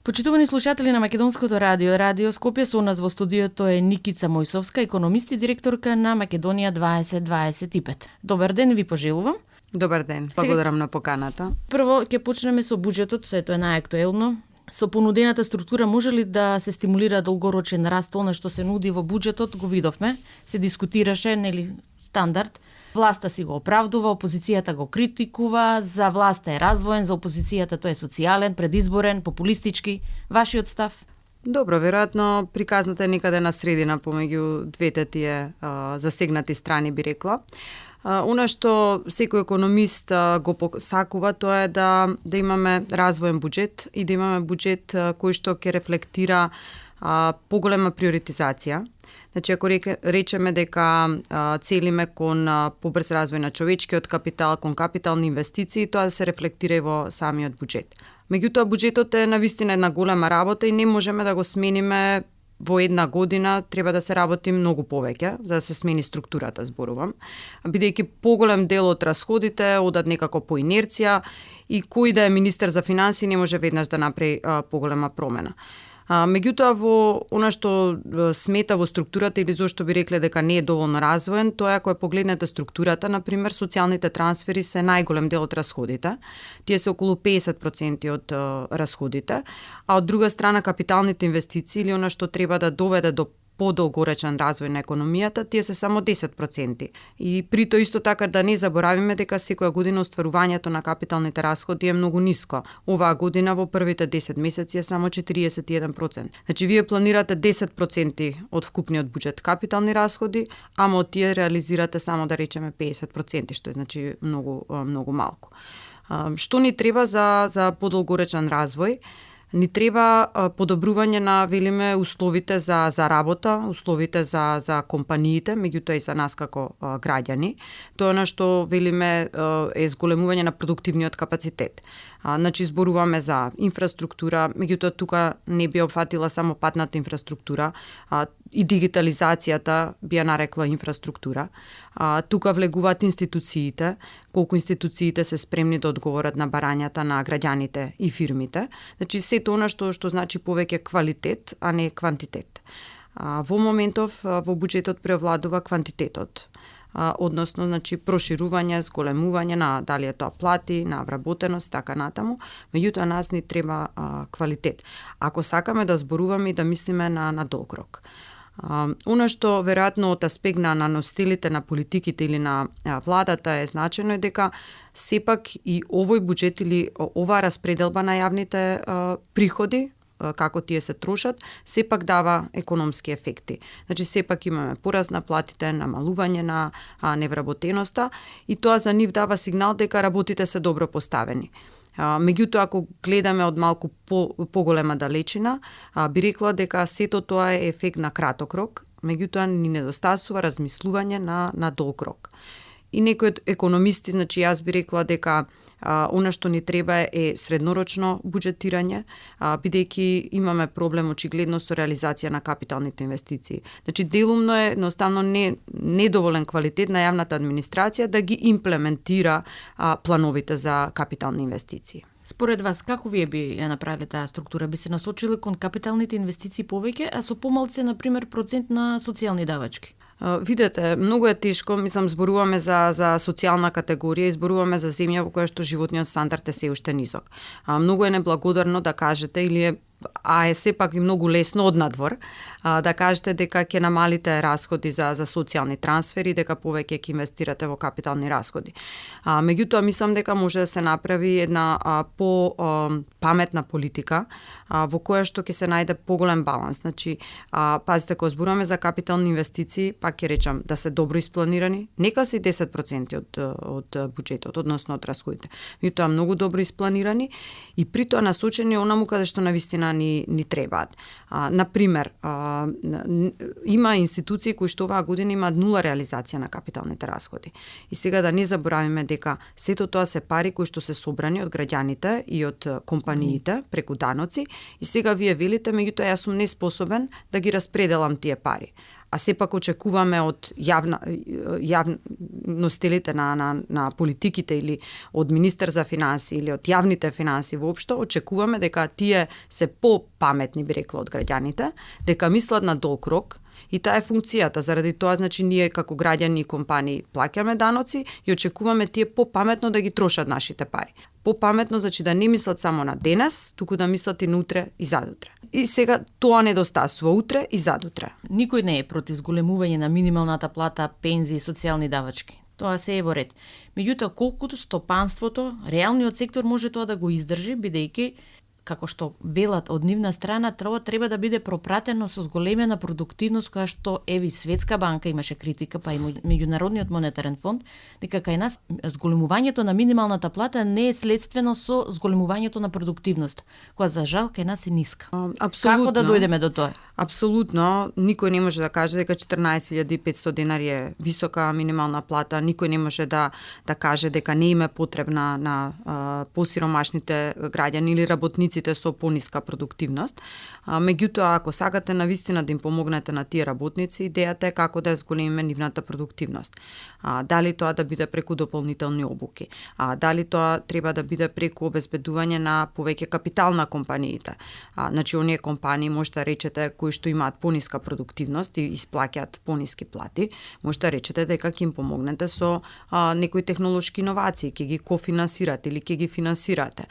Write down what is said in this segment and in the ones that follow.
Почитувани слушатели на Македонското радио, Радио Скопје, со нас во студиото е Никица Мојсовска, економист и директорка на Македонија 2025. Добар ден ви пожелувам. Добар ден, благодарам на поканата. Прво ќе почнеме со буџетот, сето е најактуелно. Со понудената структура може ли да се стимулира долгорочен раст? Она што се нуди во буџетот го видовме, се дискутираше, нели, стандард. Власта си го оправдува, опозицијата го критикува, за власта е развоен, за опозицијата тој е социјален, предизборен, популистички. Вашиот став? Добро, веројатно приказната е некаде на средина помеѓу двете тие засегнати страни, би рекла. Она што секој економист го посакува, тоа е да имаме развоен буџет и да имаме буџет кој што ќе рефлектира поголема приоритизација. Значи, ако речеме дека целиме кон побрз развој на човечкиот капитал, кон капитални инвестиции, тоа се рефлектира и во самиот буџет. Меѓутоа, буџетот е навистина една голема работа и не можеме да го смениме во една година, треба да се работи многу повеќе, за да се смени структурата, зборувам. Бидејќи поголем дел од расходите одат некако по инерција и кој да е министер за финансии не може веднаш да направи поголема промена. Меѓутоа, во она што смета во структурата или зошто би рекле дека не е доволно развоен, тоа е ако погледнете структурата, например, социјалните трансфери се најголем дел од расходите. Тие се околу 50% од расходите, а од друга страна капиталните инвестиции или она што треба да доведе до подолгоречен развој на економијата, тие се само 10%. И при тоа исто така да не заборавиме дека секоја година остварувањето на капиталните расходи е многу ниско. Оваа година во првите 10 месеци е само 41%. Значи, вие планирате 10% од вкупниот буџет капитални расходи, ама од тие реализирате само, да речеме, 50%, што е значи многу малку. Што ни треба за подолгоречен развој? Ни треба подобрување на, велиме, условите за работа, условите за компаниите, меѓутоа и за нас како граѓани. Тоа е на што, велиме, е зголемување на продуктивниот капацитет. Значи, зборуваме за инфраструктура, меѓутоа тука не би опфатила само патната инфраструктура, и дигитализацијата би ја нарекла инфраструктура. Тука влегуваат институциите, колку институциите се спремни да одговорат на барањата на граѓаните и фирмите. Значи, сето она што значи повеќе квалитет, а не квантитет. Во моментов во буџетот превладува квантитетот. Односно, значи, проширување, зголемување на дали е тоа плати, на вработеност, така натаму, меѓутоа нас ни треба квалитет. Ако сакаме да зборуваме и да мислиме на долг рок. Оно што веројатно од аспект на ностилите на политиките или на владата е значено е дека сепак и овој буџет или оваа распределба на јавните приходи, како тие се трошат, сепак дава економски ефекти. Значи, сепак имаме пораст на платите, намалување на невработеноста и тоа за нив дава сигнал дека работите се добро поставени. Меѓутоа, ако гледаме од малку поголема далечина, би рекла дека сето тоа е ефект на краток рок, меѓутоа ни недостасува размислување на долг рок. И некои од економисти, значи јас би рекла дека она што ни треба е среднорочно буџетирање, бидејќи имаме проблем очигледно со реализација на капиталните инвестиции. Значи, делумно е едноставно недоволен квалитет на јавната администрација да ги имплементира плановите за капитални инвестиции. Според вас, како вие би ја направиле таа структура? Би се насочиле кон капиталните инвестиции повеќе, а со помалце, например, процент на социјални давачки? Видете, многу е тешко, мислам, зборуваме за социјална категорија и зборуваме за земја во која што животниот стандард е се уште низок. Многу е неблагодарно да кажете или е сепак и многу лесно однадвор да кажете дека ќе намалите расходи за социјални трансфери, дека повеќе ќе инвестирате во капитални расходи. Меѓутоа, мислам дека може да се направи една паметна политика во која што ќе се најде поголем баланс. Значи, пазите, кога зборуваме за капитални инвестиции, пак ќе речам да се добро испланирани, нека се 10% од буџетот, односно од расходите. Меѓутоа, многу добро испланирани и при тоа насочени онаму каде што навистина ни требаат. Например, има институции кои што оваа година имаат нула реализација на капиталните расходи. И сега да не заборавиме дека сето тоа се пари кои што се собрани од граѓаните и од компаниите преку даноци и сега вие велите, меѓутоа јас сум неспособен да ги распределам тие пари. а сепак очекуваме од јавностелите на политиките или од министер за финансии или од јавните финансии воопшто, очекуваме дека тие се попаметни, би рекла, од граѓаните, дека мислат на долг рок. И таа е функцијата, заради тоа, значи, ние како граѓани и компании плаќаме даноци и очекуваме тие попаметно да ги трошат нашите пари. Попаметно, значи, да не мислат само на денес, туку да мислат и на утре и задутре. И сега тоа недостасува утре и задутре. Никој не е против зголемување на минималната плата, пензии и социјални давачки. Тоа се е во ред. Меѓутоа, колкото стопанството, реалниот сектор може тоа да го издржи, бидејќи како што велат од нивна страна, треба да биде пропратено со зголемена продуктивност, која што еви Светска банка имаше критика, па и Меѓународниот монетарен фонд, дека кај нас зголемувањето на минималната плата не е следствено со зголемувањето на продуктивност, која за жал кај нас е ниска. Апсолутно. Како да дојдеме до тоа? Апсолутно, никој не може да каже дека 14.500 денари е висока минимална плата, никој не може да каже дека не им е потребна на посиромашните граѓани или работници со пониска продуктивност. Меѓутоа, ако сакате навистина да им помогнете на тие работници, идејата е како да ја зголемиме нивната продуктивност. Дали тоа да биде преку дополнителни обуки, дали тоа треба да биде преку обезбедување на повеќе капитал на компаниите. Значи, оние компании може да речете кои што имаат пониска продуктивност и исплаќаат пониски плати, може да речете дека ќе им помогнете со некои технолошки иновации, ќе ги кофинансирате или ќе ги финансирате.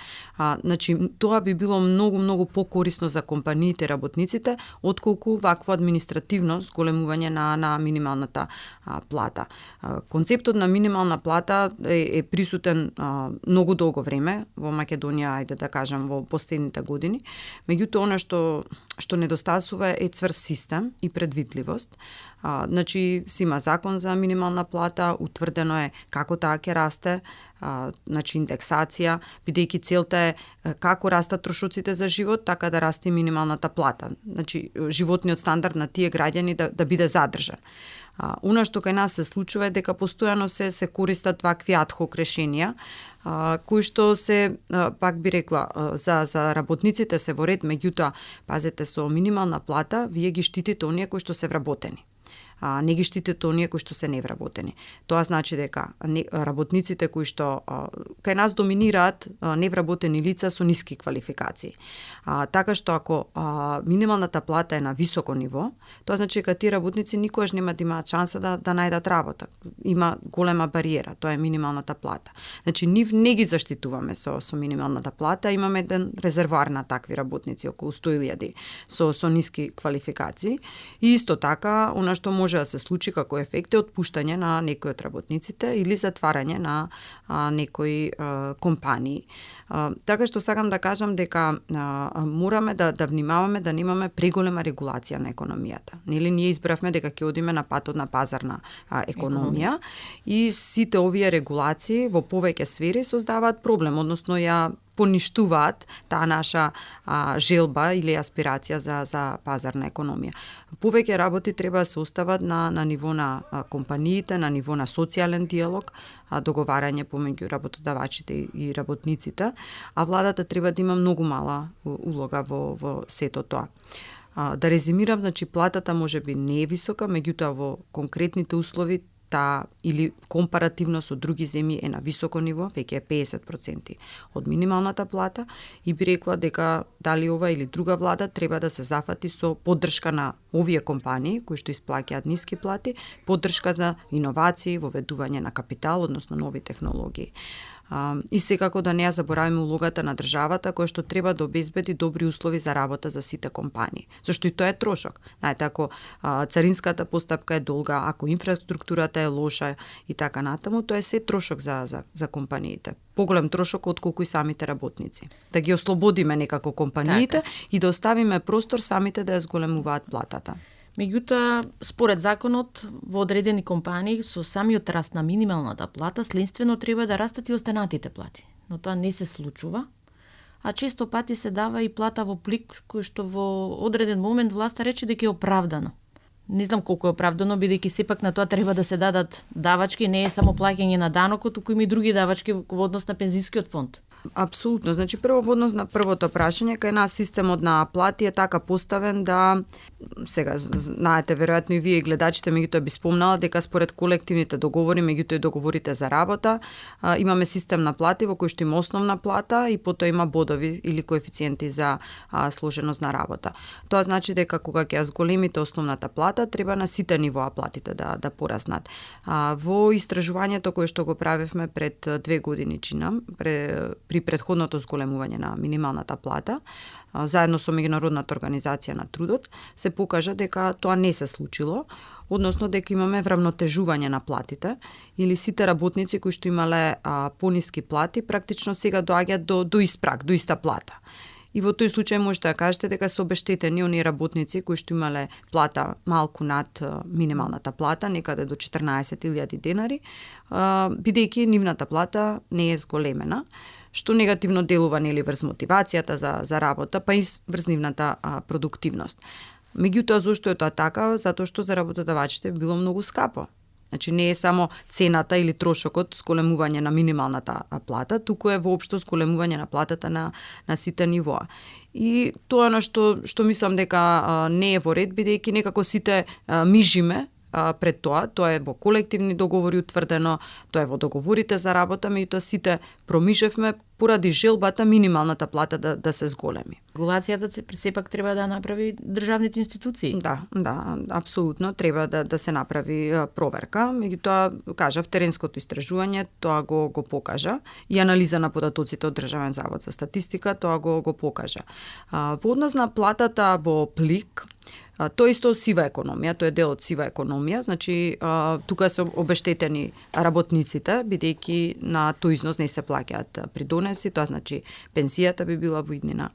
Значи, тоа би било многу покорисно за компаниите и работниците, отколку вакво административно зголемување на минималната плата. Концептот на минимална плата е присутен многу долго време во Македонија, ајде да кажам, во последните години. Меѓутоа, она што недостасува е цврст систем и предвидливост. Значи, си има закон за минимална плата, утврдено е како таа ќе расте, значи индексација, бидејќи целта е како растат трошоците за живот, така да расте минималната плата. Значи, животниот стандард на тие граѓани да биде задржан. Она што кај нас се случува е дека постојано се користат вакви адхок решенија, кои што се, пак би рекла, за работниците се во ред, меѓутоа, пазете, со минимална плата, вие ги штитите оние кои што се вработени. Не ги штитите оние кои што се невработени. Тоа значи дека работниците кои што кај нас доминираат невработени лица со ниски квалификации. Така што ако минималната плата е на високо ниво, тоа значи дека тие работници никогаш нема да имаат шанса да најдат работа. Има голема бариера, тоа е минималната плата. Значи, нив не ги заштитуваме со минималната плата, имаме еден резервоар на такви работници, околу 100.000 со ниски квалификации. И исто така, она што може да се случи како ефект е отпуштање на некои од работниците или затварање на некои компании. Така што сакам да кажам дека мораме да внимаваме да немаме преголема регулација на економијата. Нели, ние избравме дека ќе одиме на патот на пазарна економија и сите овие регулации во повеќе сфери создаваат проблем, односно ја поништуваат таа наша желба или аспирација за пазарна економија. Повеќе работи треба да се остават на ниво на компаниите, на ниво на социјален диалог, договарање помеѓу работодавачите и работниците, а владата треба да има многу мала улога во сето тоа. Да резимирам, значи, платата можеби не е висока, меѓутоа во конкретните услови или компаративно со други земји е на високо ниво, веќе е 50% од минималната плата, и би рекла дека дали ова или друга влада треба да се зафати со поддршка на овие компании кои што исплаќаат ниски плати, поддршка за иновации, воведување на капитал, односно нови технологии. И секако да не ја забораваме улогата на државата која што треба да обезбеди добри услови за работа за сите компании. Зашто и тоа е трошок. Знаете, ако царинската постапка е долга, ако инфраструктурата е лоша и така натаму, тоа е се трошок за компаниите. Поголем трошок отколку и самите работници. Да ги ослободиме некако компаниите и да оставиме простор самите да ја зголемуваат платата. Меѓутоа, според законот, во одредени компании со самиот раст на минималната плата, следствено треба да растат и останатите плати. Но тоа не се случува, а често пати се дава и плата во плик, кој што во одреден момент власта рече дека е оправдано. Не знам колку е оправдано, бидејќи сепак на тоа треба да се дадат давачки, не е само плаќање на данокот, туку има и други давачки во однос на пензискиот фонд. Апсолутно. Значи прво во однос на првото прашање, кај нас системот на плати е така поставен да сега знаете веројатно и вие и гледачите, меѓутоа би спомнала дека според колективните договори, меѓутоа и договорите за работа, имаме систем на плати во кој што има основна плата и потоа има бодови или коефициенти за сложеност на работа. Тоа значи дека кога ќе ја зголемите основната плата, треба на сите нивоа платите да пораснат. Во истражувањето кое што го правевме пред 2 години чинам, при претходното зголемување на минималната плата, заедно со Меѓународната организација на трудот, се покажа дека тоа не се случило, односно дека имаме врамнотежување на платите, или сите работници кои што имале пониски плати, практично сега доаѓаат до ист праг, до иста плата. И во тој случај можете да кажете дека се обештетени оние работници кои што имале плата малку над минималната плата, некаде до 14.000 денари, бидејќи нивната плата не е зголемена, што негативно делува нели врз мотивацијата за работа, па и врз нивната продуктивност. Меѓутоа, зошто е тоа така? Затоа што за работодавачите било многу скапо. Значи не е само цената или трошокот зголемување на минималната плата, туку е воопшто зголемување на платата на сите нивоа. И тоа е што мислам дека не е во ред, бидејќи некако сите мижиме пред тоа е во колективни договори утврдено, тоа е во договорите за работа, меѓутоа сите промишевме поради желбата минималната плата да се зголеми. Регулацијата сепак треба да направи државните институции. Да, апсолутно треба да се направи проверка, меѓутоа кажав теренското истражување тоа го покажа и анализа на податоците од Државен завод за статистика тоа го покажа. Во однос на платата во плик, тоа исто сива економија, тоа е дел од сива економија, значи тука се обештетени работниците, бидејќи на тој износ не се плаќаат придонеси, тоа значи пенсијата би била во иднина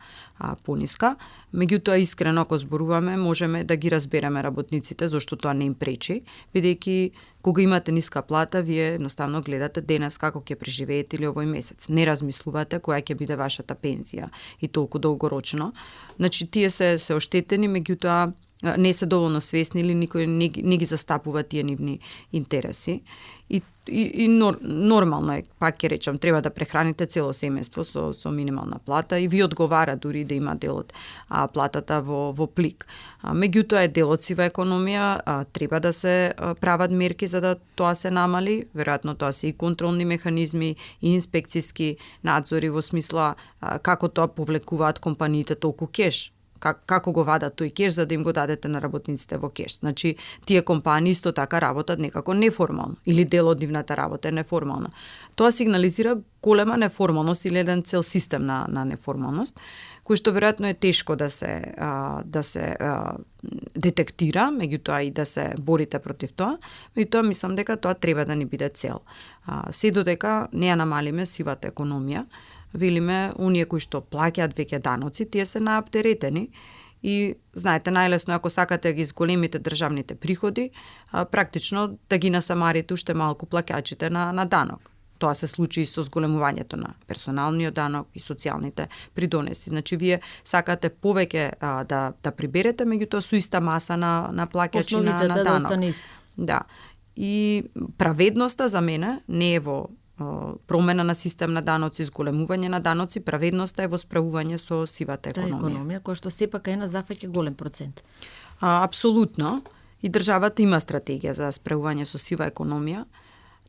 пониска. Меѓутоа искрено ако зборуваме, можеме да ги разбереме работниците зошто тоа не им пречи, бидејќи кога имате ниска плата, вие едноставно гледате денес како ќе преживеете или овој месец. Не размислувате која ќе биде вашата пензија и толку долгорочно. Значи тие се оштетени, меѓутоа не се доволно свесни или никој не ги застапува тие нивни интереси. И нормално е, пак ќе речам, треба да прехраните цело семејство со минимална плата и ви одговара дури да има дел од платата во плик. Меѓутоа е дел од сива економија, треба да се прават мерки за да тоа се намали, веројатно тоа се и контролни механизми и инспекцијски надзори во смисла како тоа повлекуваат компаниите толку кеш. Како го вадат тој кеш за да им го дадете на работниците во кеш. Значи, тие компании исто така работат некако неформално или дел од нивната работа е неформална. Тоа сигнализира голема неформалност или еден цел систем на неформалност, кој што веројатно е тешко да се детектира, меѓутоа и да се борите против тоа, меѓутоа мислам дека тоа треба да ни биде цел. Се додека не ја намалиме сивата економија, велиме, оние кои што плаќаат веќе даноци, тие се нааптеретени и, знаете, најлесно ако сакате да ги зголемите државните приходи, практично да ги насамарите уште малку плаќачите на данок. Тоа се случи и со зголемувањето на персоналниот данок и социјалните придонеси. Значи, вие сакате повеќе да приберете, меѓутоа со иста маса на плаќачи на данок. Да. И праведноста за мене не е во промена на систем на даноци, зголемување на даноци, праведноста е во справување со сивата економија. Која што сепак е на зафаќа голем процент. Апсолутно. И државата има стратегија за справување со сива економија.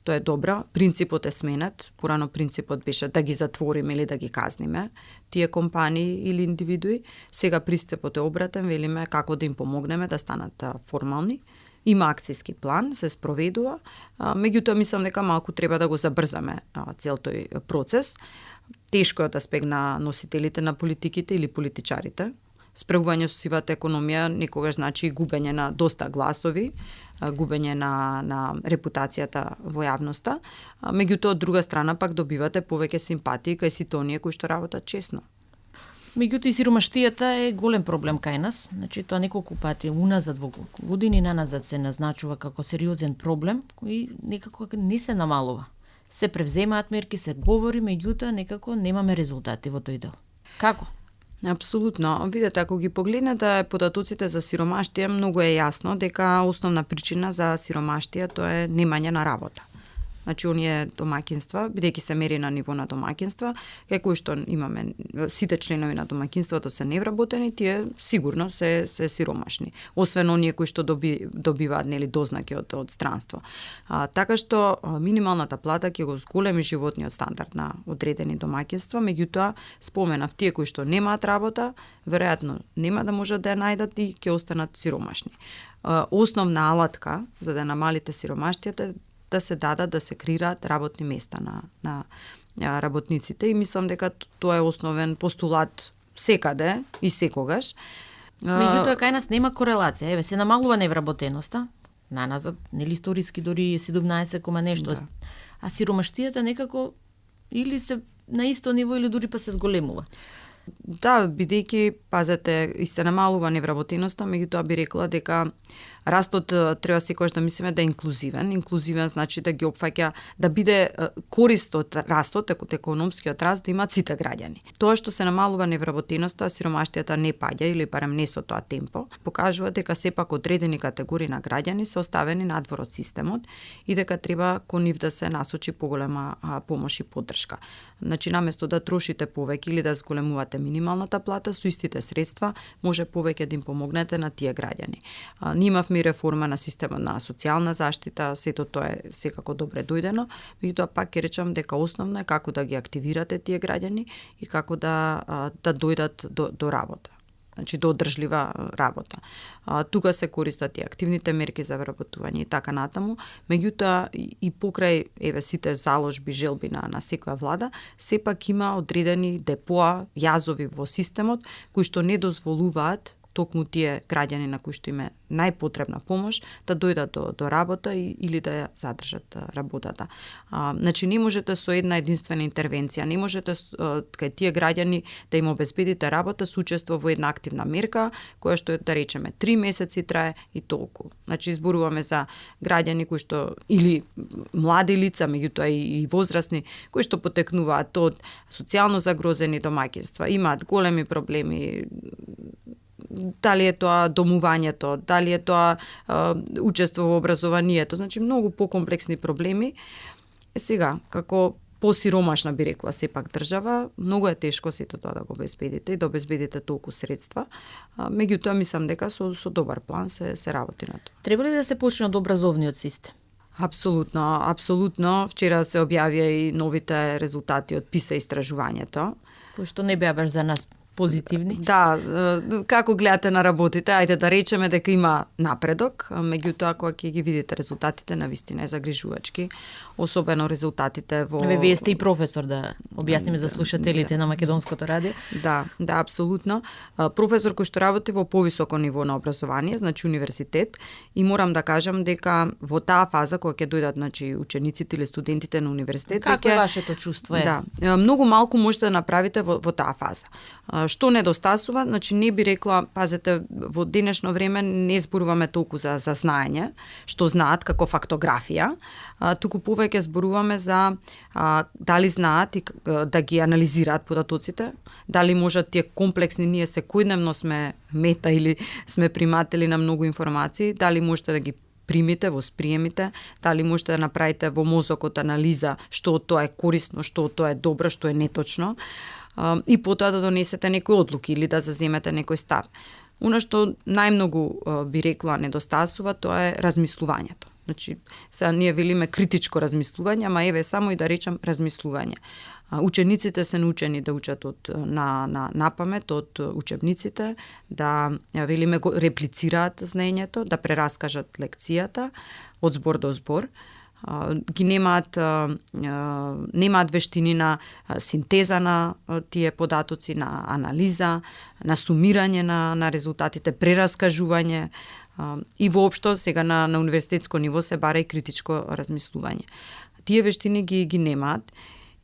Тоа е добра. Принципот е сменет. Порано принципот беше да ги затвориме или да ги казниме тие компании или индивидуи. Сега пристапот е обратен, велиме како да им помогнеме да станат формални. Има акцијски план, се спроведува, меѓутоа мислам дека малку треба да го забрзаме цел тој процес. Тешко е од аспект на носителите на политиките или политичарите. Справување со сивата економија некогаш значи губење на доста гласови, губење на репутацијата во јавноста, меѓутоа од друга страна пак добивате повеќе симпатии кај сите оние кои што работат честно. Меѓутоа и сиромаштијата е голем проблем кај нас. Значи тоа неколку пати уназад во години наназад се назначува како сериозен проблем кој некако не се намалува. Се превземаат мерки, се говори, меѓутоа некако немаме резултати во тој дел. Како? Апсолутно. Видете, ако ги погледнете податоците за сиромаштија, многу е јасно дека основна причина за сиромаштија тоа е немање на работа. значи оние домаќинства, бидејќи се мери на ниво на домаќинства, кај кои што имаме сите членови на домаќинството се невработени, тие сигурно се сиромашни, освен оние кои што добиваат нели дознаки од странство. Така што минималната плата ќе го зголеми животниот стандард на одредени домаќинства, меѓутоа споменав тие кои што немаат работа, веројатно нема да можат да ја најдат и ќе останат сиромашни. Основна алатка за да намалите сиромаштијата да се дадат, да се креираат работни места на работниците и мислам дека тоа е основен постулат секаде и секогаш. Меѓутоа кај нас нема корелација. Еве се намалува невработеноста, наназад, нели историски дори 17, нешто. Да. А сиромаштијата некако или се на исто ниво или дури па се зголемува. Да, бидејќи, пазете, и се намалува невработеноста, меѓутоа би рекла дека растот треба секогаш да мислиме да е инклузивен. Инклузивен значи да ги опфаќа, да биде корист од растот, од економскиот раст, да имаат сите граѓани. Тоа што се намалува невработеноста, сиромаштијата не паѓа или барем не со тоа темпо, покажува дека сепак одредени категории на граѓани се оставени надвор од системот и дека треба кон нив да се насочи поголема помош и поддршка. Значи, наместо да трошите повеќе или да зголемувате минималната плата, со истите средства може повеќе да им помогнете на тие граѓани. Ние имавме реформа на системот на социјална заштита, сето тоа е секако добре дојдено, меѓутоа пак ќе речам дека основно е како да ги активирате тие граѓани и како да дојдат до работа. Значи до одржлива работа. Тука се користат и активните мерки за вработување и така натаму, меѓутоа и покрај сите заложби, желби на секоја влада, сепак има одредени депоа, јазови во системот кои што не дозволуваат токму тие граѓани на кои што им е најпотребна помош да дојдат до работа или да ја задржат работата. Значи не можете со една единствена интервенција, не можете кај тие граѓани да им обезбедите работа со учество во една активна мерка, која што да речеме 3 месеци трае и толку. Значи зборуваме за граѓани кои што или млади лица, меѓутоа и возрастни, кои што потекнуваат од социјално загрозени домаќинства, имаат големи проблеми, дали е тоа домувањето, дали е тоа учество во образованието, значи многу покомплексни проблеми. Сега, како посиромашна би рекла сепак држава, многу е тешко сето тоа да го обезбедите и да обезбедите толку средства. Меѓутоа мислам дека со добар план се работи на тоа. Треба ли да се почне од образовниот систем? Апсолутно, апсолутно. Вчера се објавија и новите резултати од PISA истражувањето, кои што не беа баш за нас позитивни. Да, како гледате на работите, ајде да речеме дека има напредок, меѓутоа кога ќе ги видите резултатите, навистина е загрижувачки, особено резултатите во... Вие сте и професор, да објасниме за слушателите на Македонското радио. Да, апсолутно. Професор кој што работи во повисоко ниво на образование, значи универзитет, и морам да кажам дека во таа фаза кога ќе дојдат значи учениците или студентите на универзитет, како е вашето чувство? Да, многу малку можете да направите во таа фаза. Што недостасува, значи не би рекла, пазете, во денешно време не зборуваме толку за знаење, што знаат како фактографија, туку повеќе зборуваме за дали знаат и да ги анализираат податоците, дали можат тие комплексни, ние секојдневно сме мета или сме приматели на многу информации, дали можете да ги примите, восприемите, дали можете да направите во мозокот анализа што од тоа е корисно, што од тоа е добро, што е неточно, и потоа да донесете некои одлуки или да заземете некој став. Оно што најмногу би рекла недостасува, тоа е размислувањето. Значи, сега ние велиме критичко размислување, ама еве само и да речам размислување. Учениците се научени да учат на памет од учебниците, да велиме го реплицираат знаењето, да прераскажат лекцијата од збор до збор. Ги немаат вештини на синтеза на тие податоци, на анализа, на сумирање на резултатите, прераскажување и воопшто сега на универзитетско ниво се бара и критичко размислување. Тие вештини ги немаат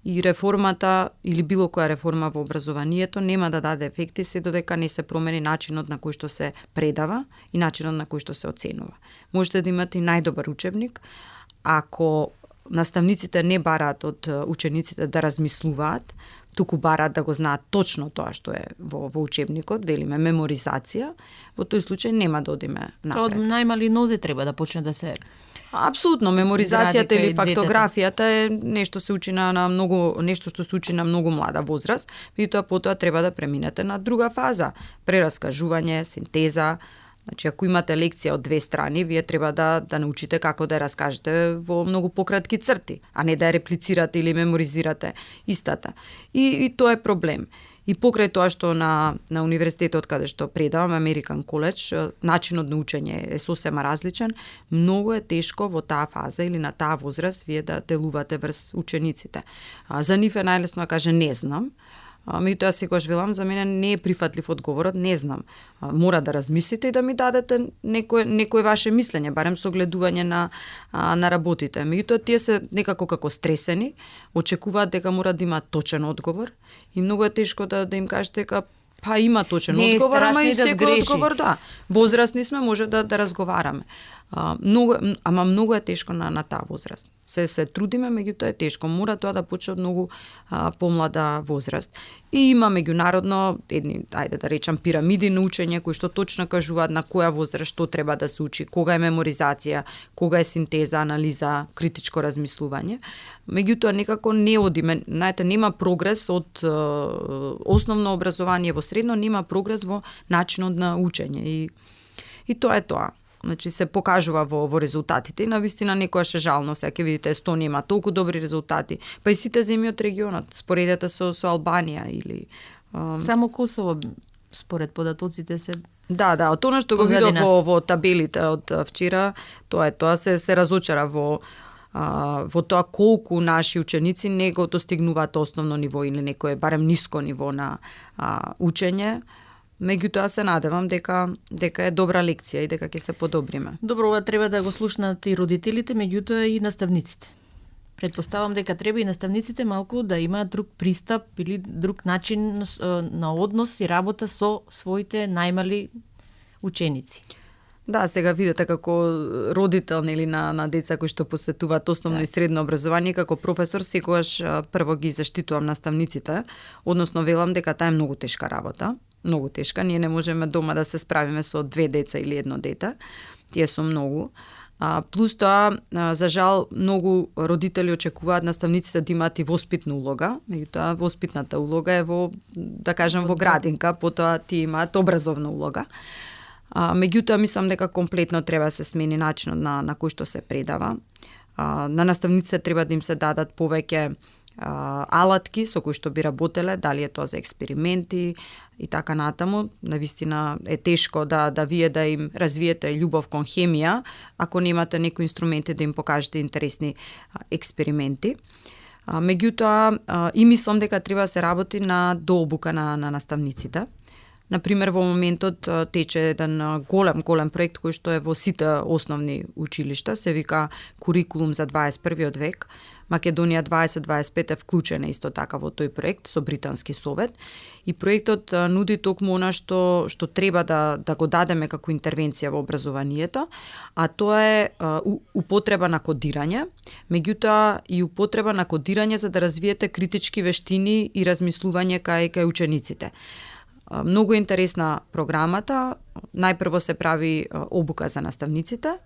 и реформата или било која реформа во образованието нема да даде ефекти се додека не се промени начинот на кој што се предава и начинот на кој што се оценува. Можете да имате и најдобар учебник, ако наставниците не бараат од учениците да размислуваат, туку бараат да го знаат точно тоа што е во учебникот, велиме меморизација, во тој случај нема да одиме напред. Од најмали нозе треба да почне да се... Апсолутно, меморизацијата или фактографијата е нешто се учи на многу, нешто што се учи на многу млада возраст, меѓутоа потоа треба да преминете на друга фаза, прераскажување, синтеза. Значи, ако имате лекција од 2 страни, вие треба да научите како да ја раскажете во многу пократки црти, а не да ја реплицирате или меморизирате истата. И тоа е проблем. И покрај тоа што на универзитетот каде што предавам, American College, начинот на учење е сосема различен, многу е тешко во таа фаза или на таа возраст вие да делувате врз учениците. За нив е најлесно да каже не знам, меѓутоа секогаш велам, за мене не е прифатлив одговорот, не знам. Мора да размислите и да ми дадете некое ваше мислење, барем со гледување на работите. Меѓутоа тие се некако како стресени, очекуваат дека мора да има точен одговор и многу е тешко да им кажете дека па има точен одговор, ама и секој одговор, да. Возрастни сме, може да разговараме. Многу е тешко на таа возраст. Се трудиме, меѓутоа е тешко. Мора тоа да почне од многу помлада возраст. И има меѓународно едни, ајде да речам, пирамиди на учење кои што точно кажуваат на која возраст што треба да се учи, кога е меморизација, кога е синтеза, анализа, критичко размислување. Меѓутоа некако не одиме, знаете, нема прогрес од основно образование во средно, нема прогрес во начинот на учење и тоа е тоа. Значи се покажува во резултатите и навистина некојаш е жално, сега ќе видите Естонија има толку добри резултати, па и сите земји од регионот, споредете со Албанија или Само Косово според податоците се Да, од она што го видов во табелите од вчера, тоа се разочара во тоа колку наши ученици не го достигнуваат основно ниво или некое барем ниско ниво на учење. Меѓутоа се надевам дека е добра лекција и дека ќе се подобриме. Добро, ова треба да го слушнат и родителите, меѓутоа и наставниците. Предпоставам дека треба и наставниците малку да имаат друг пристап или друг начин на однос и работа со своите најмали ученици. Да, сега видите како родител или на деца кои што посетуваат основно и средно образование, како професор секогаш прво ги заштитувам наставниците, односно велам дека таа е многу тешка работа. Многу тешка, ние не можеме дома да се справиме со 2 деца или 1 дете, тие се многу. Плюс тоа, за жал, многу родители очекуваат наставниците да имаат и воспитна улога, меѓутоа воспитната улога е во, да кажем, во градинка, потоа тие имаат образовна улога. Меѓутоа, мислам дека комплетно треба да се смени начинот на кој што се предава. На наставниците треба да им се дадат повеќе алатки со кои што би работеле, дали е тоа за експерименти и така натаму. Навистина е тешко да вие да им развиете љубов кон хемија, ако немате некои инструменти да им покажете интересни експерименти. Меѓутоа, и мислам дека треба да се работи на дообука на наставниците. Например, во моментот тече еден голем проект кој што е во сите основни училишта, се вика Курикулум за 21. век. Македонија 2025 е вклучена исто така во тој проект со британски совет и проектот нуди токму она што треба да го дадеме како интервенција во образованието, а тоа е употреба на кодирање, меѓутоа и употреба на кодирање за да развиете критички вештини и размислување кај учениците. Многу интересна програмата. Најпрво се прави обука за наставниците,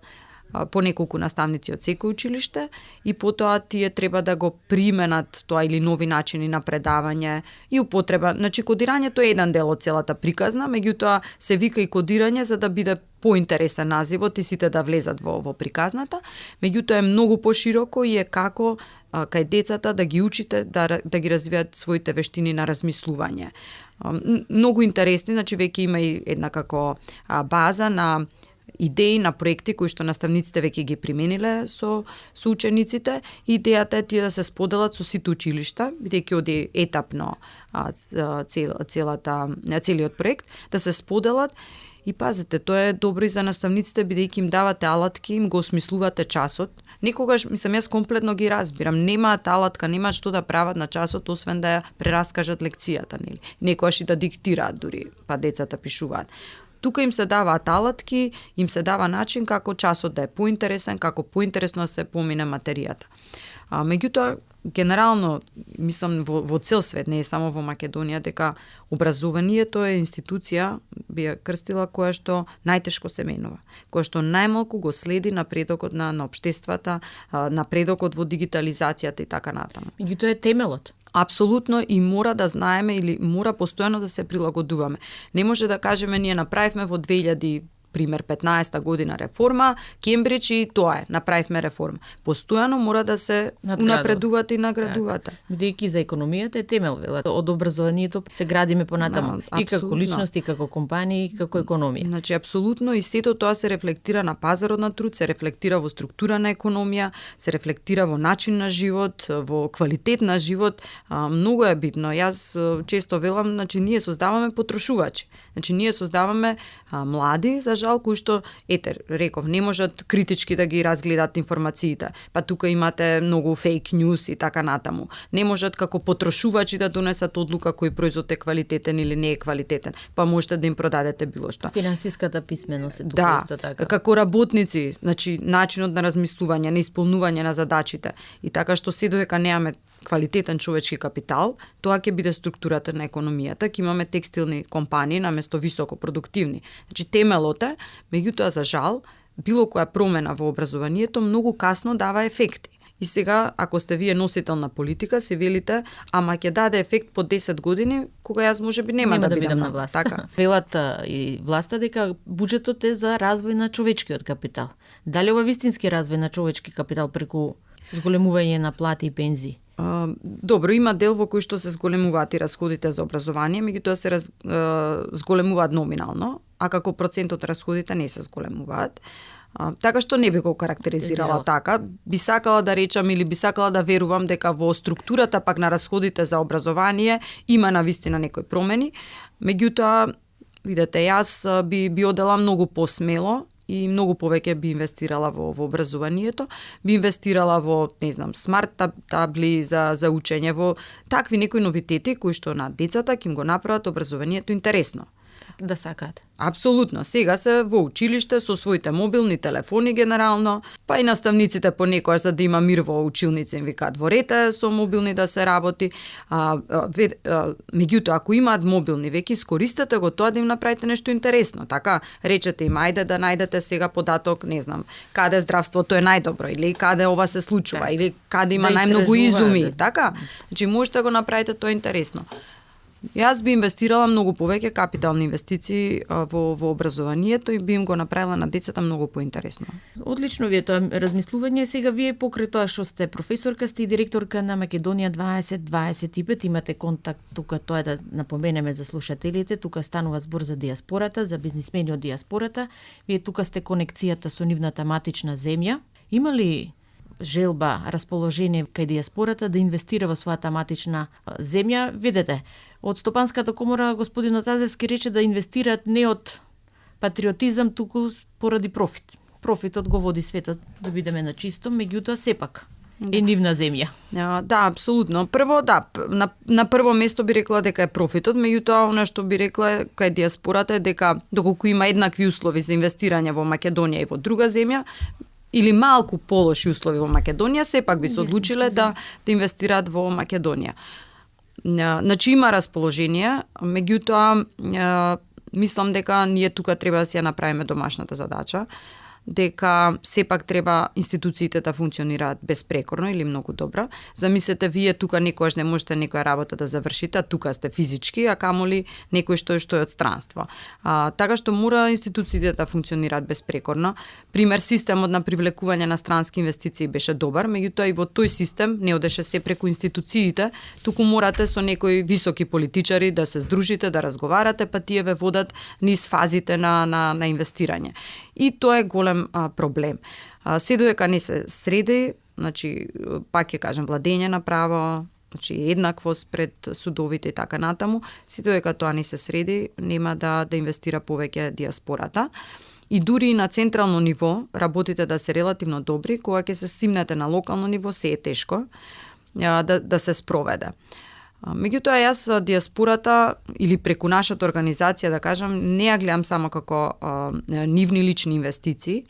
по неколку наставници од секој училиште и потоа тие треба да го применат тоа или нови начини на предавање и употреба. Значи кодирањето е еден дел од целата приказна, меѓутоа се вика и кодирање за да биде поинтересен називот и сите да влезат во приказната. Меѓутоа е многу пошироко и е како кај децата да ги учите да ги развијат своите вештини на размислување. Многу интересни, значи веќе има и една како база на идеи на проекти кои што наставниците веќе ги примениле со учениците. Идејата е тие да се споделат со сите училишта, бидејќи оди етапно целиот проект, да се споделат. И пазете, тоа е добро и за наставниците, бидејќи им давате алатки, им го осмислувате часот. Некогаш, јас комплетно ги разбирам, немаат алатка, немаат што да прават на часот, освен да ја прераскажат лекцијата, нели? Некогаш и да диктираат дури, па децата пишуваат. Тука им се даваат алатки, им се дава начин како часот да е поинтересен, како поинтересно да се помине материјата. Меѓутоа, генерално, мислам во цел свет, не е само во Македонија, дека образованието е институција, би ја крстила, која што најтешко се менува, која што најмалку го следи напредокот на општествата, напредокот во дигитализацијата и така натаму. Меѓутоа е темелот. Апсолутно, и мора да знаеме или мора постојано да се прилагодуваме. Не може да кажеме ние направивме во 2000 пример 15-та година реформа, Кембридж и тоа е, направивме реформа. Постојано мора да се унапредувате и наградувате. Бидејќи за економијата е темел, велат. Од образованието се градиме понатаму, и како личност, и како компанија, и како економија. Значи, апсолутно, и сето тоа се рефлектира на пазарот на труд, се рефлектира во структура на економија, се рефлектира во начин на живот, во квалитет на живот. Многу е битно. Јас често велам, значи, ние создаваме потрошувачи. Значи, ние создаваме млади, за жал, кои што, реков, не можат критички да ги разгледат информациите. Па тука имате многу фейк ньюс и така натаму. Не можат како потрошувачи да донесат одлука кој производ е квалитетен или не е квалитетен. Па можете да им продадете било што. Финансиската писменост е исто така. Како работници, значи начинот на размислување, на исполнување на задачите и така што се додека немаме квалитетен човечки капитал, тоа ќе биде структурата на економијата, ќе имаме текстилни компании наместо високо продуктивни. Значи темелот е, меѓутоа за жал, било која промена во образованието многу касно дава ефекти. И сега, ако сте вие носител на политика, се велите, ама ќе даде ефект по 10 години, кога јас можеби нема да бидам на власт. Така. Велат и власта дека буџетот е за развој на човечкиот капитал. Дали ова вистински развој на човечки капитал преку зголемување на плати и пензии? Добро, има дел во кој што се зголемуваат и расходите за образование, меѓутоа се зголемуваат номинално, а како процент од расходите не се зголемуваат. Така што не би го карактеризирала така. Би сакала да речам или би сакала да верувам дека во структурата пак на расходите за образование има навистина некои промени. Меѓутоа, видете, јас би одела многу посмело и многу повеќе би инвестирала во образованието, би инвестирала во, не знам, смарт табли за учење, во такви некои новитети кои што на децата ќе им го направат образованието интересно. Да сакаат. Апсолутно. Сега се во училиште со своите мобилни телефони генерално, па и наставниците понекогаш за да има мир во училница им викаат ворете со мобилни да се работи. Меѓутоа, ако имаат мобилни, веќе искористете го тоа да им направите нешто интересно. Така, речете им, ајде да најдете сега податок, не знам, каде здравството е најдобро, или каде ова се случува, или каде има најмногу изуми. Така? Значи, можете да го направите тоа интересно. Јас би инвестирала многу повеќе капитални инвестиции во образованието и би им го направила на децата многу поинтересно. Одлично ви е тоа размислување. Сега вие покрај тоа што сте професорка, сте и директорка на Македонија 2025, имате контакт тука, тоа е да напоменеме за слушателите, тука станува збор за диаспората, за бизнисмени од диаспората. Вие тука сте конекцијата со нивната матична земја. Има ли желба, расположение кај диаспората да инвестира во својата матична земја? Видете, од Стопанската комора господинот Азевски рече да инвестираат не од патриотизам, туку поради профит. Профитот го води светот, да бидеме на чисто, меѓутоа сепак е нивна земја. Да, апсолутно. Прво, да, на прво место би рекла дека е профитот, меѓутоа она што би рекла кај диаспората е дека доколку има еднакви услови за инвестирање во Македонија и во друга земја, или малку полоши услови во Македонија, сепак би се одлучиле да инвестираат во Македонија. Значи има расположение, меѓутоа мислам дека ние тука треба да си ја направиме домашната задача, дека сепак треба институциите да функционираат безпрекорно или многу добро. Замислете, вие тука некојаш не можете некоја работа да завршите, а тука сте физички, а камоли некој што е од странство. Така што мора институциите да функционираат безпрекорно. Пример, системот на привлекување на странски инвестиции беше добар, меѓутоа и во тој систем не одеше се преку институциите, туку морате со некои високи политичари да се здружите, да разговарате, па тие ве водат низ фазите на инвестирање. И тоа е голем проблем. Се додека не се среди, значи, пак ќе кажем, владење на право, значи еднаквост пред судовите и така натаму, се додека тоа не се среди, нема да инвестира повеќе диаспората. И дури на централно ниво, работите да се релативно добри, кога ќе се симнете на локално ниво, се е тешко да се спроведе. Меѓутоа, јас диаспората или преку нашата организација, да кажам, не ја гледам само како нивни лични инвестиции.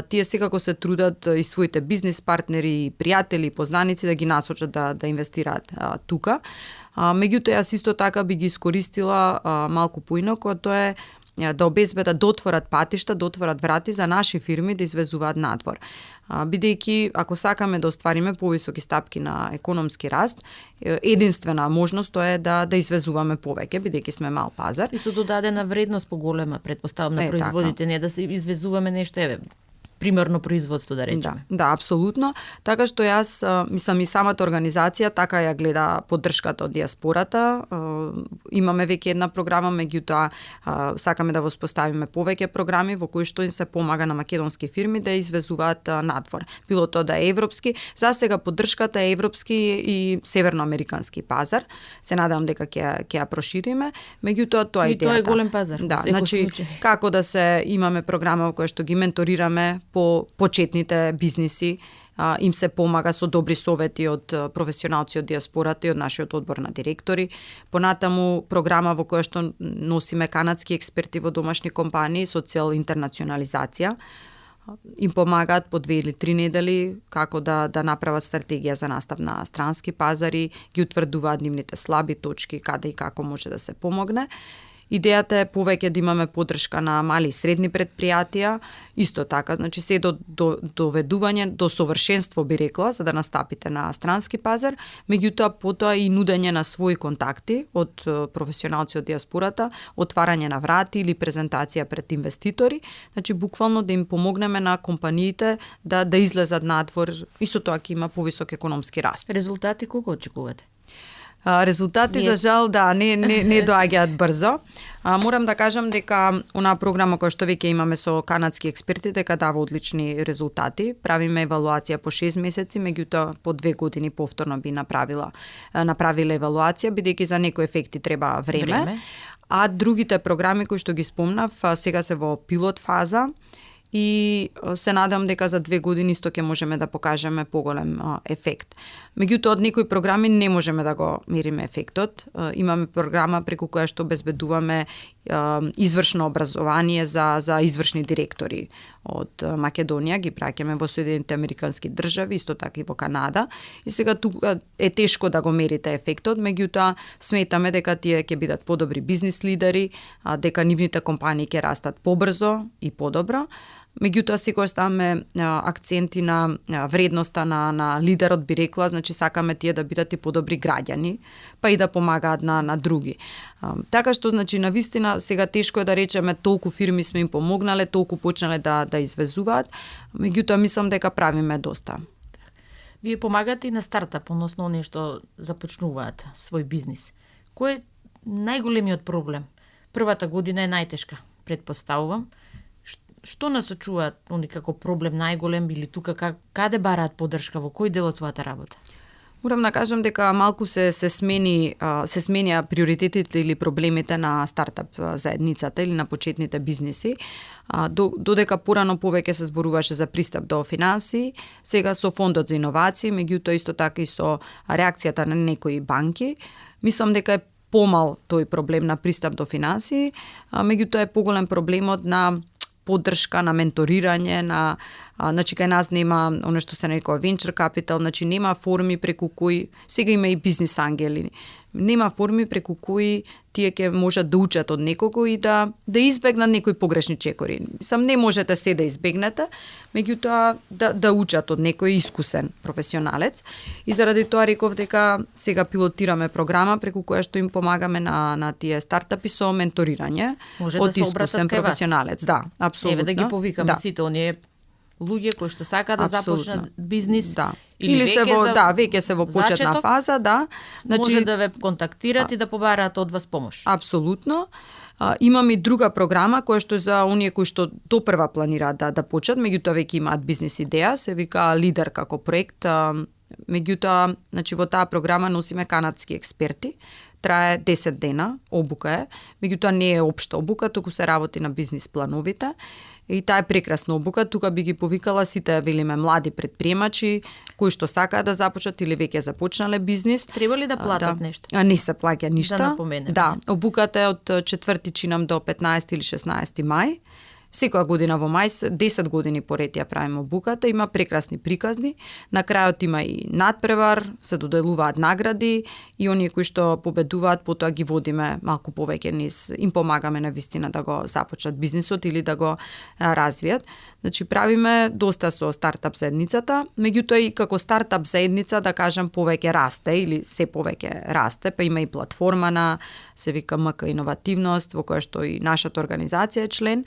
Тие секако се трудат и своите бизнис партнери, пријатели, познаници да ги насочат да инвестираат тука. Меѓутоа, јас исто така би ги искористила малку поинако, тоа е да обезбедат, да отворат патишта, да отворат врати за наши фирми да извезуваат надвор. Бидејќи, ако сакаме да оствариме повисоки стапки на економски раст, единствена можност тоа е да извезуваме повеќе, бидејќи сме мал пазар. И со додадена вредност поголема, предпоставам, на производите, така. Не да се извезуваме нешто, примерно производство, да речеме. Да, апсолутно. Така што јас, мислам, и самата организација така ја гледа поддршката од диаспората. Имаме веќе една програма, меѓутоа сакаме да воспоставиме повеќе програми во кои што им се помага на македонски фирми да извезуваат надвор. Било тоа да е европски, за сега поддршката е европски и северноамерикански пазар. Се надевам дека ќе ја прошириме, меѓутоа тоа е идејата. И тоа е голем пазар. Да, значи како да се имаме програма во која што ги менторираме по почетните бизниси, им се помага со добри совети од професионалци од диаспората и од нашиот одбор на директори. Понатаму програма во која што носиме канадски експерти во домашни компании со цел интернационализација. Им помагаат по 2 или 3 недели како да направат стратегија за настап на странски пазари, ги утврдуваат нивните слаби точки, каде и како може да се помогне. Идејата е повеќе да имаме поддршка на мали и средни предпријатија, исто така, значи се до доведување, до совршенство би рекла, за да настапите на странски пазар, меѓутоа потоа и нудење на своји контакти од професионалци од диаспората, отварање на врати или презентација пред инвеститори, значи буквално да им помогнеме на компаниите да излезат надвор, исто тоа ќе има повисок економски раст. Резултати колку очекувате? Резултати, за жал, да, не доаѓаат брзо. Морам да кажам дека онаа програма која што веќе имаме со канадски експерти дека дава одлични резултати. Правиме евалуација по 6 месеци, меѓутоа по 2 години повторно би направиле евалуација, бидејќи за некои ефекти треба време. А другите програми кои што ги спомнав, сега се во пилот фаза и се надам дека за 2 години исто ќе можеме да покажеме поголем ефект. Меѓутоа, од некои програми не можеме да го мериме ефектот. Имаме програма преку која што обезбедуваме извршно образование за извршни директори од Македонија, ги праќаме во Соединените Американски држави, исто така и во Канада. И сега тука е тешко да го мерите ефектот, меѓутоа сметаме дека тие ќе бидат подобри бизнис лидери, дека нивните компании ќе растат побрзо и подобро. Меѓутоа секогаш ставаме акценти на вредноста на лидерот, би рекла, значи сакаме тие да бидат и подобри граѓани, па и да помагаат на други. Така што, значи, навистина, сега тешко е да речеме толку фирми сме им помогнале, толку почнале да извезуваат, меѓутоа мислам дека правиме доста. Вие помагате и на стартап, односно нешто започнуваат свој бизнис. Кој е најголемиот проблем? Првата година е најтешка, предпоставувам. Што насочуваат они како проблем најголем или тука каде бараат поддршка, во кој дел од својата работа? Морам да кажам дека малку се сменија приоритетите или проблемите на стартап заедницата или на почетните бизниси. Додека порано повеќе се зборуваше за пристап до финансии, сега со фондот за иновации, меѓутоа исто така и со реакцијата на некои банки, мислам дека е помал тој проблем на пристап до финансии, меѓутоа е поголем проблемот на поддршка, на менторирање, значи кај нас нема оно што се нарекува venture capital, значи нема форми преку кои, сега има и бизнис ангели, нема форми преку кои тие ќе можат да учат од некого и да избегнат некои погрешни чекори. Сам не можете се да избегнете, меѓутоа да учат од некој искусен професионалец. И заради тоа реков дека сега пилотираме програма преку која што им помагаме на тие стартапи со менторирање од искусен професионалец. Да, апсолутно. Еве да ги повикаме сите оние луѓе кои што сакаат да започнат бизнис, да. Или веќе се во почетна фаза, да. Значи може да ве контактираат и да побараат од вас помош. Апсолутно. Имам и друга програма која што за оние кои што допрва планираат да почнат, меѓутоа веќе имаат бизнис идеја, се вика Лидер како проект. Меѓутоа, значи во таа програма носиме канадски експерти. трае 10 дена, обука е, меѓутоа не е општа обука, туку се работи на бизнис плановите. И таа е прекрасна обука, тука би ги повикала сите, велиме, млади предприемачи, кои што сакаат да започнат или веќе започнале бизнис. Треба ли да платат нешто? Не се плаќа ништа. Да напоменеме. Да, обуката е од 4 чинам до 15 или 16 мај. Секоја година во мај, 10 години поред ја правиме обуката, има прекрасни приказни, на крајот има и надпревар, се доделуваат награди и оние кои што победуваат, потоа ги водиме малку повеќе низ, им помагаме на вистина да го започнат бизнисот или да го развијат. Значи правиме доста со стартап заедницата, меѓутоа и како стартап заедница, да кажам, повеќе расте или се повеќе расте, па има и платформа на, се вика МК Иновативност, во која што и нашата организација е член.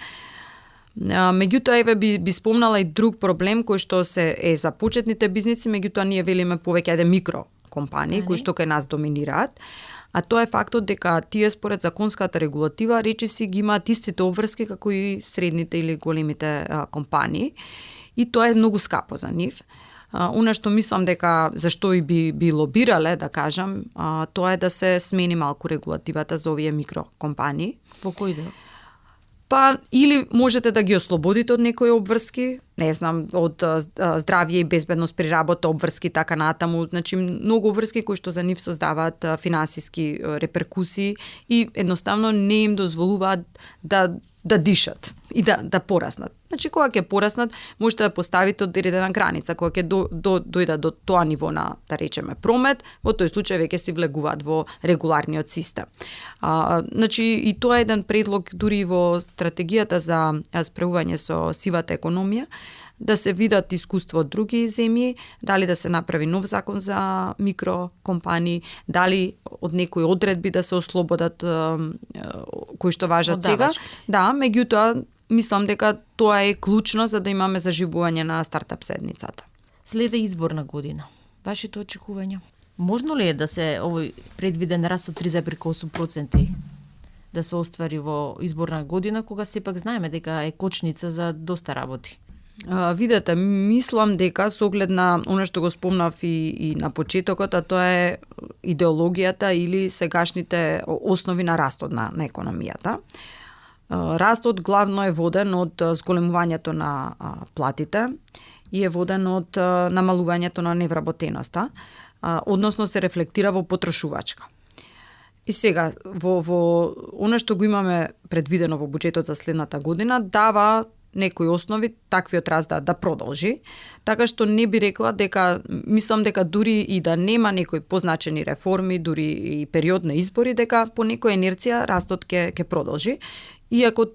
Меѓутоа, еве би спомнала и друг проблем кој што е за почетните бизниси, меѓутоа ние велиме повеќе микро компании кои што кај нас доминираат. А тоа е фактот дека тие според законската регулатива речиси ги имаат истите обврски како и средните или големите компании и тоа е многу скапо за нив. Она што мислам дека зашто и би лобирале, да кажам, тоа е да се смени малку регулативата за овие микрокомпании. Во кој дел? Па или можете да ги ослободите од некои обврски, не знам, од здравје и безбедност при работа, обврски така натаму, значи многу обврски кои што за нив создаваат финансиски реперкусии и едноставно не им дозволуваат да дишат и да пораснат. Значи кога ќе пораснат, можете да поставите одредена граница, кога ќе дојдат до тоа ниво на, да речеме, промет, во тој случај веќе се влегуваат во регуларниот систем. Значи и тоа е еден предлог дури во стратегијата за справување со сивата економија, да се видат искуство од други земји, дали да се направи нов закон за микрокомпании, дали од некои одредби да се ослободат кои што важат сега. Да, меѓутоа мислам дека тоа е клучно за да имаме заживување на стартап заедницата. Следа изборна година. Вашите очекувања? Можно ли е да се овој предвиден раст од 3,8% да се оствари во изборна година, кога сепак знаеме дека е кочница за доста работи? Видете, мислам дека со оглед на оно што го спомнав и на почетокот, а тоа е идеологијата или сегашните основи на растот на економијата. Растот главно е воден од зголемувањето на платите и е воден од намалувањето на невработеноста, односно се рефлектира во потрошувачка. И сега, во оно што го имаме предвидено во буџетот за следната година, дава некои основи таквиот раст да продолжи, така што не би рекла дека, мислам дека дури и да нема некои позначени реформи, дури и период на избори, дека по некоја инерција растот ќе продолжи, иако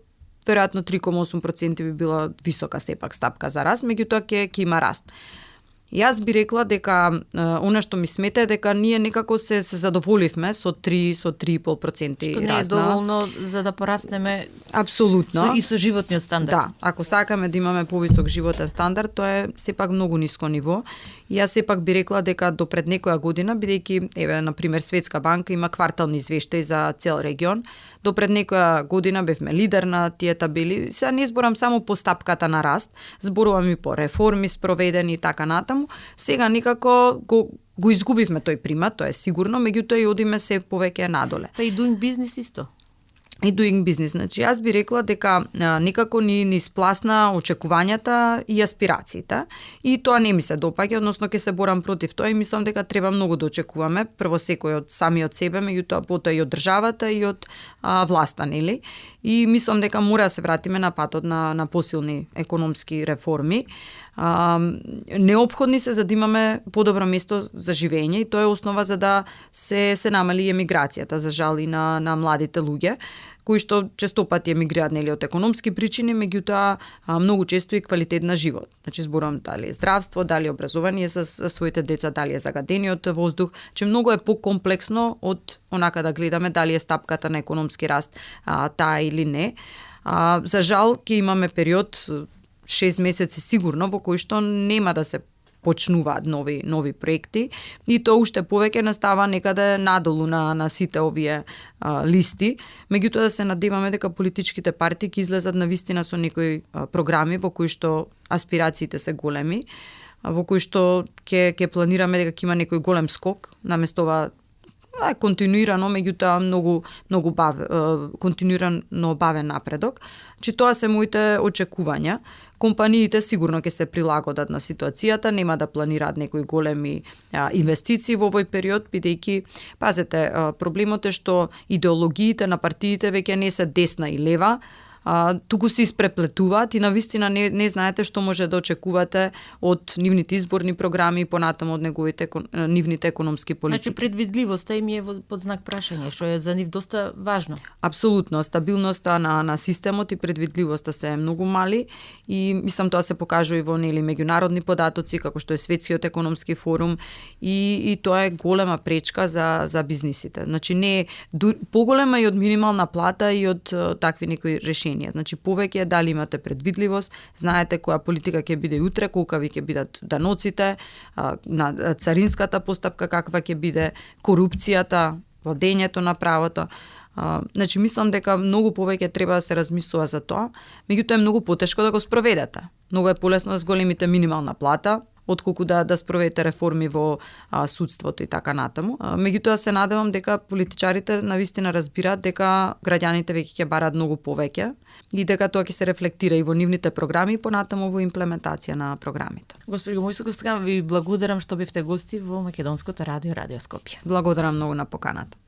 веројатно 3,8% би била висока сепак стапка за раст, меѓутоа ќе има раст. Јас би рекла дека она што ми смета е дека ние некако се задоволивме со 3,5% што не е доволно за да пораснеме апсолутно и со животниот стандард. Да, ако сакаме да имаме повисок животен стандард, тоа е сепак многу ниско ниво. И јас сепак би рекла дека до пред некоја година, бидејќи еве на пример Светска банка има квартални извештаи за цел регион, до пред некоја година бевме лидер на тие табели. Сега не зборам само по стапката на раст, зборувам и по реформи спроведени и така натаму. Сега некако го изгубивме тој примат, тоа е сигурно, меѓутоа и одиме се повеќе надоле. Па и doing business исто. И doing business. Значи, јас би рекла дека некако ни спласна очекувањата и аспирациите и тоа не ми се допаѓа, односно ќе се борам против тоа и мислам дека треба многу да очекуваме, прво секој од самиот себе, меѓутоа потоа и од државата и од власта, нели? И мислам дека мора да се вратиме на патот на посилни економски реформи. Неопходни се за да имаме подобро место за живење и тоа е основа за да се намали емиграцијата, за жал и на младите луѓе, кои што често пати емигрираат нели од економски причини, меѓутоа многу често и квалитет на живот. Значи зборувам дали е здравство, дали е образование за своите деца, дали е загадениот воздух, че многу е покомплексно од онака да гледаме дали е стапката на економски раст таа или не. За жал ќе имаме период 6 месеци сигурно во кои што нема да се почнуваат нови проекти и тоа уште повеќе настава некаде надолу на сите овие листи. Меѓутоа да се надеваме дека политичките партии ќе излезат на вистина со некои програми во кои што аспирациите се големи, во кои што ќе планираме дека ќе има некој голем скок, наместо ова континуирано, меѓутоа многу континуирано бавен напредок. Че тоа се моите очекувања. Компаниите сигурно ќе се прилагодат на ситуацијата, нема да планираат некои големи инвестиции во овој период, бидејќи, пазете, проблемот е што идеологиите на партиите веќе не се десна и лева, туку се испреплетуваат и навистина не знаете што може да очекувате од нивните изборни програми и понатаму од нивните економски политики. Значи предвидливоста им е под знак прашање, што е за нив доста важно. Апсолутно, стабилноста на системот и предвидливоста се многу мали и мислам тоа се покажува и во меѓународни податоци како што е Светскиот економски форум и тоа е голема пречка за бизнисите. Значи не поголема и од минимална плата и од такви некои решенија. Значи повеќе дали имате предвидливост, знаете која политика ќе биде утре, колкави ќе бидат даноците, на царинската постапка каква ќе биде, корупцијата, владењето на правото. Значи мислам дека многу повеќе треба да се размислува за тоа, меѓутоа е многу потешко да го спроведете. Многу е полесно с големите минимална плата, отколку да спроведете реформи во судството и така натаму. Меѓутоа се надевам дека политичарите навистина разбираат дека граѓаните веќе ќе бараат многу повеќе и дека тоа ќе се рефлектира и во нивните програми и понатаму во имплементација на програмите. Госпожо Мојсоков, сега ви благодарам што бевте гости во Македонското радио Скопје. Благодарам многу на поканата.